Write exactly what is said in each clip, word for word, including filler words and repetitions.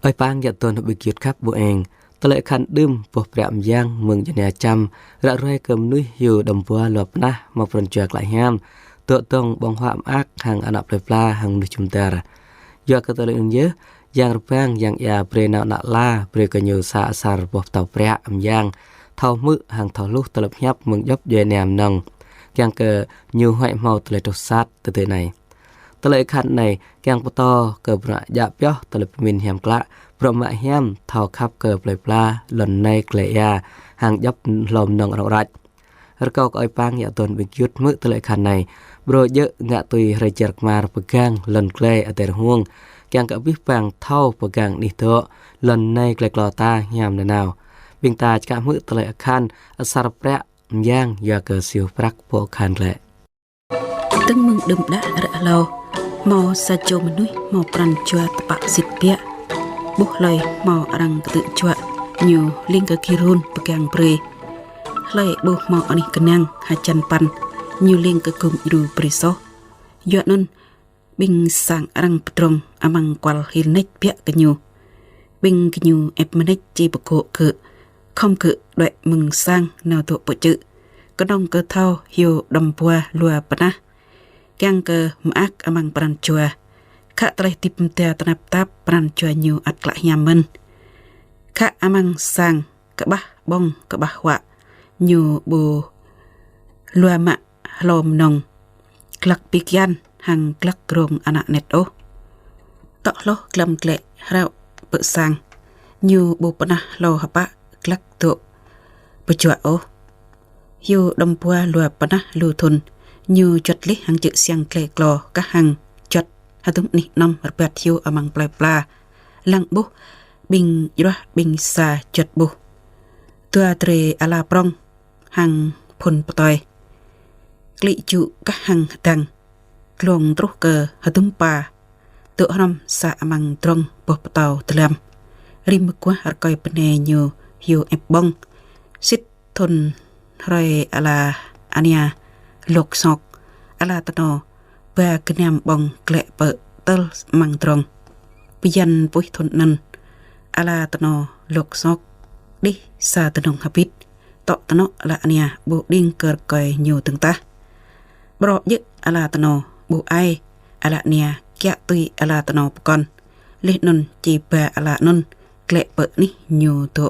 Ơi pang yă tơn hơbĭ gơyut khăp ƀu eng. Tơlơi akhan đưm boh prăk mơyang mơ̆ng Jơnia Čăm, ră ruai kơ mơnuih hyu đơm bua lua pơnah hmâo pran jua klă hiam, dŏ dŏng ƀơ̆ng huă mơak hăng ană plơi pla hăng mơnuih jum dar. Yua kơ tơlơi anŭn yơh, yang rơbang yang ia brơi nao ană ala, brơi kơ ñu sa asar boh pơtâo prăk mơyang, thâo hmư̆ hăng thâo hluh tơlơi pơhiăp mơ̆ng djŏp djuai ania mơnơ̆ng, kiăng kơ ñu huăi hmâo tơlơi truh sat tơdơi anai. Tơlơi akhan anai kiăng pơtô kơ bruă djă pioh tơlơi pơmĭn hiam klă, bruă mă hiam thâo khăp kơ plơi pla, lŏn anai glai ia, hăng djŏp hlô mơnơ̆ng rŏng răč. Rơkâo kơ ơi pang yă tơn ƀing gơyut hmư̆ tơlơi akhan anai, brơi djơ̆ ngă tui hrơi jar kmar pơgang lŏn glai adai rơhuông, kiăng kơ abih bang thâo pơgang anih dŏ, lŏn anai glai klô ta hiam nanao. Ƀing ta čơkă hmư̆ tơlơi akhan asar prăk mơyang yua kơ Siu Prăk pô akhan glaĭ. Dơ̆ng mơ̆ng đưm đă ră hlâo, hmâo sa čô mơnuih hmâo pran jua tơpă sĭt biă. Ƀuh hlơi hmâo arăng kơtư̆ juă, ñu lêng kơ gir run pơgang brơi. Hlơi ƀu hmâo anih kơnang hơjăn păn, ñu lêng kơ gum djru brơi soh. Yua anŭn, ƀing sang arăng pơdrŏng amăng kual hil nač biă kơ ñu. Ƀing gơñu ĕp mơneč či pơgô̆ gơ̆, khŏm gơ̆ đuaĭ mơ̆ng sang nao dŏ pơ čư̆, kơnơ̆ng kơ thâo hyu đơm bua lua pơnah, kiăng kơ mơak amăng pran jua. Khă tơlơi hơdip mơda tơnap tap pran jua ñu ăt klă hiam mơ̆n. Khă amăng sang kơƀah ƀơ̆ng kơƀah huă, ñu ƀu lua mă hlô mơnơ̆ng, glăk pi kian hăng glăk rông ană anet ôh. Tŏ hloh glăm glaĭ hrao pơ sang, ñu ƀu pơnah hlô hơpă glăk dŏ pơjuă ôh. Hyu đơm bua lua pơnah lu thŭn, ñu juăt lih hăng čư̆ siăng glai klô kah hăng juăt hơdôm anih anom rơbat hyu amăng plơi pla. Lăng ƀuh ƀing djruah ƀing sa juăt ƀuh. Dua drơi ala prŏng hăng phŭn pơtơi, klĭ jŭ kah hăng hơdăng, glông truh kơ hơdôm pa, dŏ hrŏm sa amăng drŏng boh pơtâo dơlăm. Rĭm mơguah rơkơi bơnai ñu hyu ĕp ƀơ̆ng. Sĭt thŭn hrơi ala ania lŏk sŏk, ala tơno ba gơnam ƀơ̆ng glaĭ pơ tơl amăng drŏng. Bơyan puih thŭn anŭn, ala tơno lŏk sŏk, đih sa dơnung hơbĭt, tŏ tơnŏ ala ania ƀu đing kơ rơkơi ñu dơ̆ng tah. Ƀrô djơ̆ ala tơno ƀu ai, ala ania kiă tui ala tơno pơkŏn. Leh anŭn či ba ala anŭn glaĭ pơ anih ñu dŏ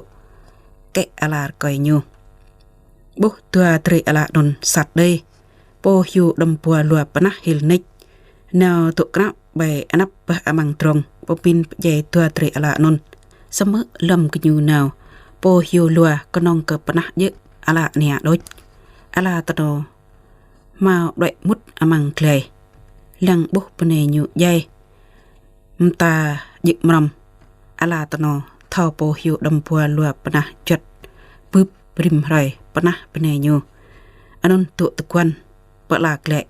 kĕ ala rơkơi ñu. Ƀuh dua drơi ala anŭn sat đơi, pô hyu đơm bua lua pơnah hil nač, nao dŏ krao ƀơi anăp bah amăng drŏng, pơmĭn pơdjai dua drơi ala anŭn. Samơ̆ lơ̆m gơñu nao, pô hyu lua kơnơ̆ng kơ pơnah djơ̆ ala ania đôč. Ala tơno hmâo đuaĭ mŭt amăng glai. Lăng ƀuh bơnai ñu djai mơta djơ̆ mrŏm. Ala tơno thâo pô hyu đơm bua lua pơnah juăt bưp rĭm hrơi pơnah bơnai ñu. Anŭn dŏ tơguan pơ ala glaĭ.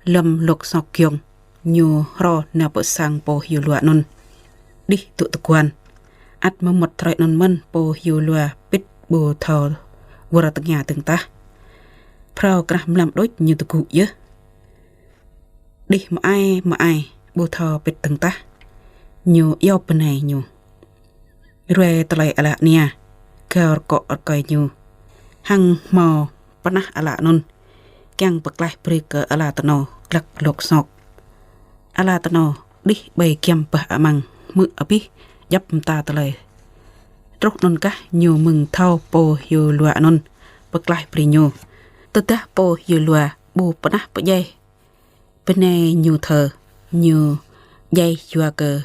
Lơ̆m lŏk sŏk giŏng, ñu hrô nao pơ sang pô hyu lua anŭn, đih dŏ tơguan. Ăt mơmŏt hrơi anŭn mơ̆n pô hyu lua pĭt ƀu thâo wơr tơngia dơ̆ng tah. Phrâo krah mlam đôč ñu tơgŭ yơh. Đih mơai mơai ƀu thâo pĭt dơ̆ng tah. Ñu iâu bơnai ñu. Ruai tơlơi ala ania, gao rơkŏ rơkơi ñu, hăng hmâo pơnah ala anŭn, kiăng pơklaih brơi kơ ala tơno glăk lŏk sŏk. Ala tơno đih ƀơi giăm bah amăng hmư̆ abih djŏp mơta tơlơi. Truh anŭn kah ñu mơ̆ng thâo pô hyu lua anŭn pơklaih brơi ñu. Tơdah pô hyu lua ƀu pơnah pơdjai bơnai ñu thơ, ñu djai yua kơ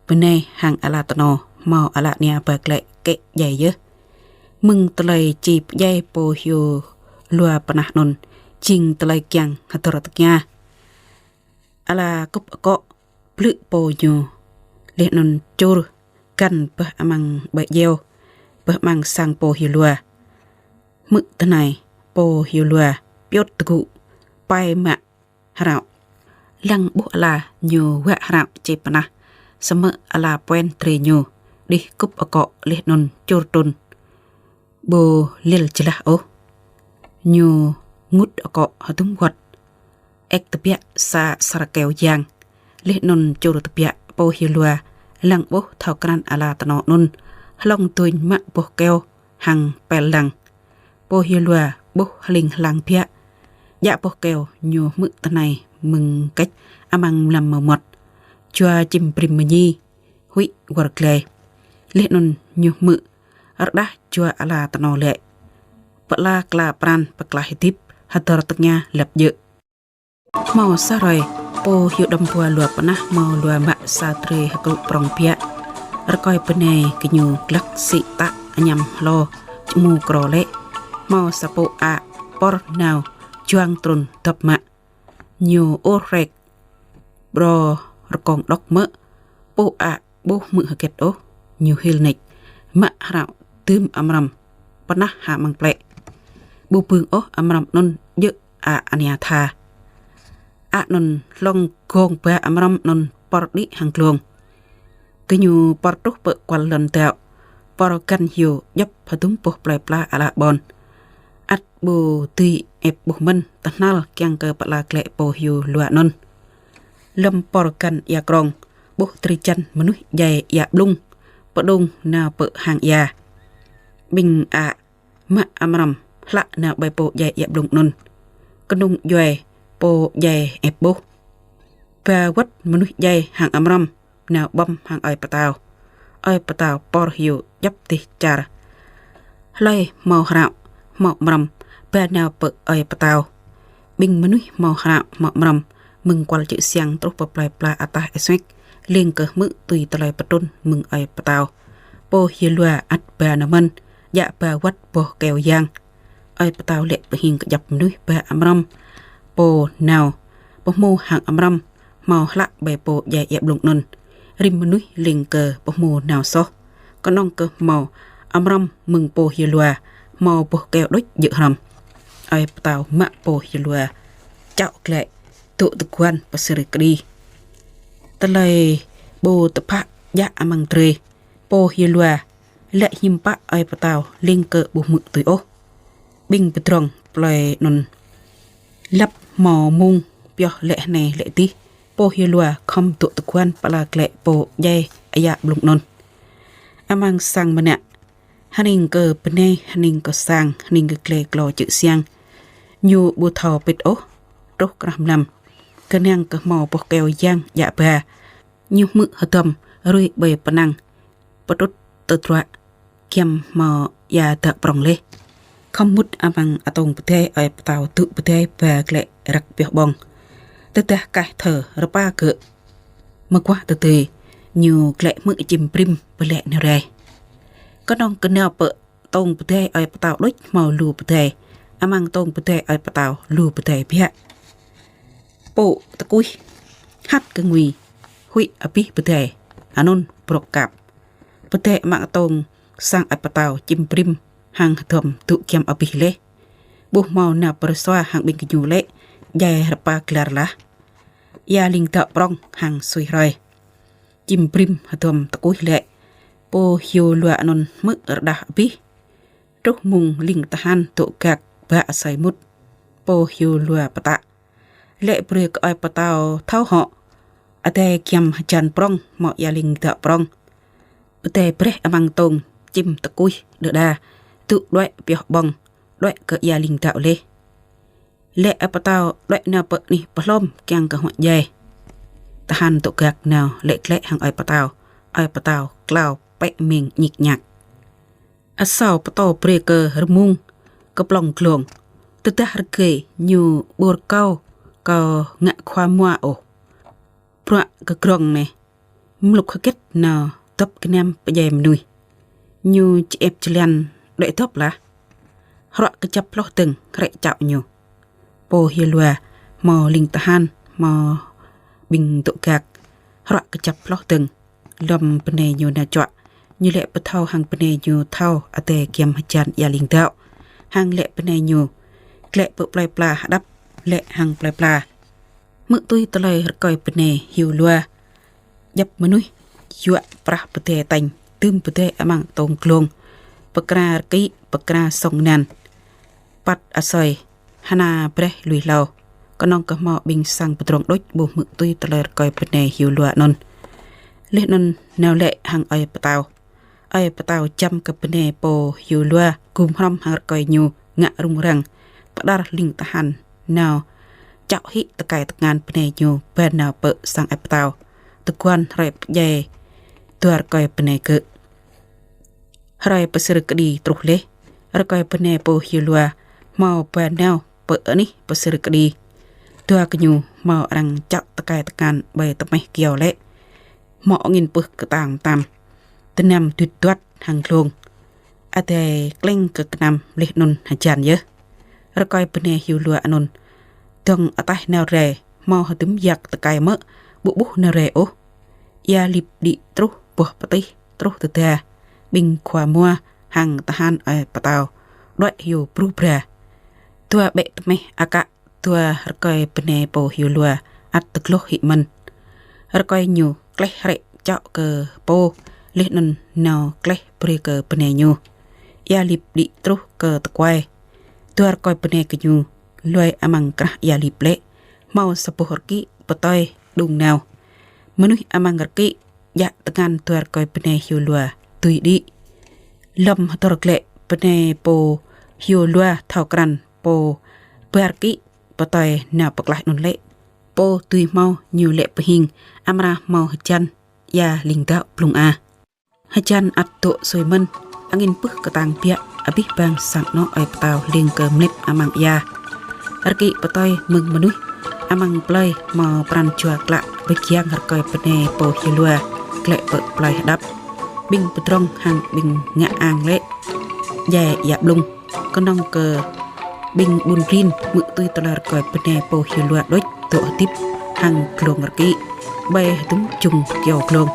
bơnai hăng ala tơno hmâo ala ania ba glaĭ kĕ djai yơh. Mơ̆ng tơlơi či pơdjai pô hyu lua pơnah anŭn, jing tơlơi kiăng hơdơr tơngia. Ala kŭp akŏ blư̆ pô ñu, leh anŭn čur găn bah amăng ƀơi djeo, bah amăng sang pô hyu lua. Hmư̆ tơnai, pô hyu lua pioh tơgŭ, pai mă hrao. Lăng ƀuh ala ñu wă hrao či pơnah, samơ̆ ala puăn drơi ñu, đih kŭp akŏ leh anŭn čur trŭn. Ƀu lil jơlah ôh. Ñu ngŭt akŏ hơdôm wơ̆t. Ĕk tơbiă sa asar keo yang. Leh anŭn čur tơbiă pô hyu lua lăng ƀuh thâo krăn ala tơnô anŭn, hlŏng duñ mă boh keo hăng pel lăng. Pô Hiu Lua ƀuh hling hlang biă. Djă boh keo ñu hmư̆ tơhnai mơ̆ng kĕč amăng mlam mơmŏt. Jua čim brim mơñi, huĭ wơr glai. Laih anŭn ñu hmư̆ rơđah jua ala tơnô lĕ: Pơala kla pran pơklaih hơdip, hơdơr tơngia lăp djơ̆. Hmâo sa hrơi, pô Hiu Đăm Bua Lua Pơnah hmâo lua mă sa drơi hơkrŭ prŏng biă. Rơkơi bơnai gơñu glăk sĭ tă añăm hlô čơmu krô lĕ. Hmâo sa pô ă pơr nao juang trŭn dŏp mă. Ñu ur hrek, ƀrô rơkông đŏk mơ̆. Pô ă ƀu hmư̆ hơget ôh, ñu hil nač, mă hrao dưm amrăm pơnah ha amăng plĕ. Ƀu bưng ôh amrăm anŭn djơ̆ ă ania tha. Ă anŭn hlŏng gông ba amrăm anŭn pơr đĭ hăng glông. Gơñu pơr truh pơ kual lŏn dŏ, pơr găn hyu djŏp hơdôm boh plơi pla ala ƀôn. Ăt ƀu dưi ĕp ƀuh mơ̆n tơhnal kiăng kơ pơala glaĭ pô Hiu Lua anŭn. Lơ̆m pơr găn ia krông, ƀuh drơi jăn mơnuih djai ia blung, pơđông nao pơ hang ia. Ƀing ă mă amrăm hlă nao ƀơi pô djai ia blung anŭn. Kơnung djuai pô djai ĕp ƀuh. Ba wơ̆t mơnuih djai hăng amrăm nao ƀơ̆m hăng ơi pơtao. Ơi pơtao pơr hyu djŏp dêh čar. Hlơi hmâo hrao, hmâo amrăm, ba nao pơ ơi pơtao. Ƀing mơnuih hmâo hrao, hmâo amrăm, mơ̆ng kual čư̆ siăng truh pơ plơi pla ataih êsuek, lêng kơ hmư̆ tui tơlơi pơtrŭn mơ̆ng ơi pơtao. Pô Hiu Lua ăt ba nao mơ̆n, djă ba wơ̆t boh keo yang. Ơi pơtao lĕ pơhing kơjăp mơnuih ba amrăm. Pô nao pơhmu hăng amrăm hmâo hlă ƀơi pô djai ia blung anŭn. Rĭm mơnuih lêng kơ pơhmu nao soh. Kơnơ̆ng kơ hmâo amrăm mơ̆ng pô Hiu Lua, hmâo boh keo đôč djơ̆ hrŏm. Ơi pơtao mă pô Hiu Lua čŏ glaĭ dŏ tơguan pơsir kơđi. Tơlơi ƀu tơpă djă amăng drơi, pô Hiu Lua lĕ hiư̆m pă ơi pơtao lêng kơ ƀu hmư̆ tui ôh. Ƀing pơdrŏng plơi anŭn lăp hmâo mông pioh lĕ hnai lĕ dih. Pô Hiu Lua khŏm dŏ tơguan pơala glaĭ pô djai ia blung anŭn. Amăng sang mơnă, hơning kơ bơnai, hơning kơ sang, hơning kơ glai klô čư̆ siăng, ñu ƀu thâo pĭt ôh. Truh krah mlam, kơnang kơ hmâo boh keo yang djă ba, ñu hmư̆ hơdôm rui ƀơi pơnăng pơtrŭt tơdruă giăm hmâo ia dŏ prŏng laih. Khŏm mŭt amăng atông pơdai, ơi pơtao dŏ pơdai ba glaĭ răk pioh ƀơ̆ng. Tơdah kaih thơ rơpa gơ̆, mơguah tơdơi ñu glaĭ hmư̆ čim brim pơlĕ nao rai. Kơnơ̆ng kơ nao pơ atông pơdai ơi pơtao đôč hmâo lu pơdai. Amăng atông pơdai ơi pơtao lu pơdai biă. Pô tơkuih hăt kơ ngui, huĭ abih pơdai anŭn brŏk kap. Pơdai amăng atông sang ơi pơtao čim brim hăng hơdôm dŏ giăm abih laih. Ƀu hmâo nao pơrơsua hăng ƀing gơñu lĕ, djai rơpa glar lah. Ia ling dŏ prŏng hăng sui hrơi. Čim brim hơdôm tơkuih lĕ, pô Hiu Lua anŭn hmư̆ rơđah abih. Truh mông ling tơhan dŏ gak ba asơi mŭt. Pô Hiu Lua pơtă: Lĕ brơi kơ ơi pơtao thâo hŏ, adai giăm hơjan prŏng hmâo ia ling dŏ prŏng. Pơdai breh amăng atông čim tơkuih đơđa, dŏ đuaĭ pioh ƀơ̆ng, đuaĭ kơ ia ling dŏ laih. Lĕ ơi pơtao đuaĭ nao pơ anih pơhlôm kiăng kơ huă djai. Tơhan dŏ gak nao lĕ glaĭ hăng ơi pơtao. Ơi pơtao klao pĕ ming ñik ñak. Asâo pơtô brơi kơ rơmung kơplŏng glông. Tơdah rơgơi ñu ƀu rơkâo kơ ngă khua mua ôh. Bruă kơ grŏng neh, mlŭk hơget nao dŏp gơnam pơdjai mơnuih. Ñu či ĕp jơlan đuaĭ dŏp lah. Hruă kơjăp hloh dơ̆ng hrĕ čŏ ñu. Pô Hiu Lua hmâo ling tơhan, hmâo ƀing dŏ gak, hruă kơjăp hloh dơ̆ng. Lơ̆m bơnai ñu nao čuă, ñu lĕ pơthâo hăng bơnai ñu thâo adai giăm hơjan ia ling dŏ. Hăng lĕ bơnai ñu glaĭ pơ plơi pla hơđăp lĕ hăng plơi pla. Hmư̆ tui tơlơi rơkơi bơnai Hiu Lua, djŏp mơnuih yuă prah pơdai tañ, dưm pơdai amăng atông glông, pơkra rơkĭ, pơkra sŏng nan. Păt asơi, hơna breh lui hlâo. Kơnơ̆ng kơ hmâo ƀing sang pơdrŏng đôč ƀu hmư̆ tui tơlơi rơkơi bơnai Hiu Lua anŭn. Laih anŭn nao lĕ hăng ơi pơtao. Ơi pơtao čăm kơ bơnai pô Hiu Lua gum hrŏm hăng rơkơi ñu ngă rŭng răng, pơđar ling tơhan nao čŏk hĭ tơkai tơngan bơnai ñu ba nao pơ sang ơi pơtao, tơguan hrơi pơdjai dua rơkơi bơnai gơ̆. Hrơi pơsir kơđi truh laih, rơkơi bơnai pô Hiu Lua hmâo ba nao pơ anih pơsir kơđi. Dua gơñu hmâo arăng čŏk tơkai tơngan ƀơi tơmeh kyâo lĕ, hmâo angin pưh kơtang mơtam, tơnăm duit duăt hăng glông. Adai kleng kơ kơnăm laih anŭn hơjan yơh. Rơkơi bơnai Hiu Lua anŭn dŏng ataih nao rai, hmâo hơdôm yak tơkai mơ̆ ƀu ƀuh nao rai ôh. Ia lip đĭ truh boh pơtih, truh tơda, ƀing khua mua hăng tơhan ơi pơtao đuaĭ hyu bru bra. Dua ƀĕ tơmeh akă dua rơkơi bơnai pô Hiu Lua ăt tơgloh hĭ mơ̆n. Rơkơi ñu kleh hrĕ čŏk kơ pô, laih anŭn nao kleh brơi kơ bơnai ñu. Ia lip đĭ truh kơ tơkuai. Dua rơkơi bơnai gơñu luai amăng krah ia lip lĕ, hmâo sa boh rơkĭ pơtơi đung nao. Mơnuih amăng rơkĭ djă tơngan dua rơkơi bơnai Hiu Lua dưi đĭ. Lŏm hơdơr glaĭ, bơnai pô Hiu Lua thâo krăn pô ba rơkĭ pơtơi nao pơklaih anŭn lĕ, pô dưi hmâo ñu lĕ pơhing, amra hmâo hơjan ia ling dŏ blung a. Hơjan ăt dŏ sui mơ̆n, angin pưh kơtang biă, abih bang sang anŏ ơi pơtao lêng kơ mlĕp amăng ia. Rơkĭ pơtơi mơ̆ng mơnuih amăng plơi hmâo pran jua klă pơgiăng rơkơi bơnai pô Hiu Lua glaĭ pơ plơi hơđăp. Ƀing pơdrŏng hăng ƀing ngă ang lĕ djai ia blung. Kơnơ̆ng kơ ƀing ƀun rin hmư̆ tui tơlơi rơkơi bơnai pô Hiu Lua đôč dŏ hơdip hăng glông rơkĭ ƀơi hơdôm jung kyâo glông.